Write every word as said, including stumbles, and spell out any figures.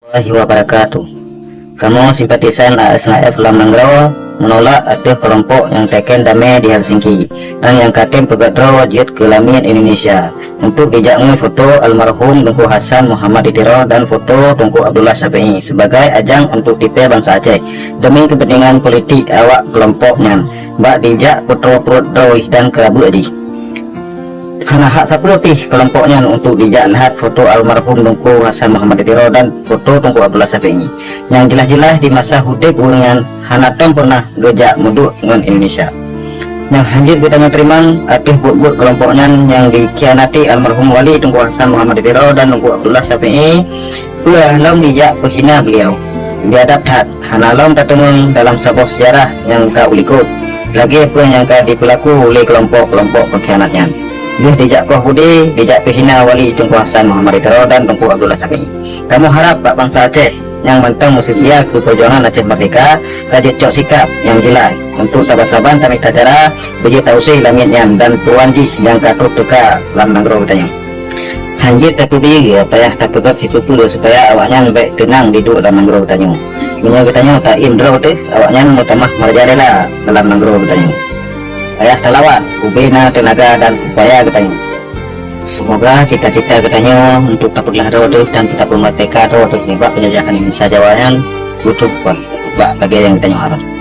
Warahmatullahi wabarakatuh. Kamoe simpatisan A S N A F lam nanggroe meunolak ateueh keulompok nyang teken damé di Helsinki dan nyang ka tem peugét droe jeuet keu lamiet Indonesia untuk jijak ngui foto almarhum Teungku Hasan Muhammad di Tiro dan foto Teungku Abdullah Syafi'i sebagai ajang untuk tipée bansa Aceh demi keupeuntengan politik awak keulompok nyan bak jijak putroe pruet droe dan keurabeuk jih. Hana hak sapeue pih keulompok nyan untuk jijak leuhat foto almarhum Teungku Hasan Muhammad di Tiro dan foto Teungku Abdullah Syafi'i nyang jeulaih-jeulaih di masa udeb ureuëng nyan hana tom peureunah geujak meuduek ngon Indonesia. Nyang hanjeuet geutanyoe teurimong ateueh buet-buet keulompok nyan nyang dikhianati almarhum Wali Teungku Hasan Muhammad di Tiro dan Teungku Abdullah Syafi'i, peue lom jijak peuhina beliau. Biadab that, hana lom tateumeung dalam saboh seujarah nyang ka ulikot, lagée peue nyang ka jipeulaku lé keulompok-keulompok peungkhianat nyan. Lheueh jijak koh budi, jijak peuhina Wali Teungku Hasan Muhammad di Tiro dan Teungku Abdullah Syafi'i. Kamoe harab bak bansa Aceh nyang mantong meuseutia keu peujuangan Aceh Merdeka ka jeuet cok sikab nyang jeulaih untuk saban-saban tamita cara beujeuet tausé lamiet nyan dan tuwan jih nyang ka trok teuka lam nanggroe geutanyoe. Hanjeuet tateubiyeue payah tapeugét sipeue-peue supaya awaknyan bék teunang jiduek lam nanggroe geutanyoe. Meunyoe geutanyoe taiem droe teuh, awaknyan meutamah meurajalela dalam nanggroe geutanyoe. Payah talawan ubena teunaga dan upaya geutanyoe. Seumoga cita-cita geutanyoe untuk tapeuglah droe teuh dan tapeumeurdeka droe teuh nibak peunjajahan Indonesia Jawa nyan beutrok bak lagée nyang geutanyoe harab.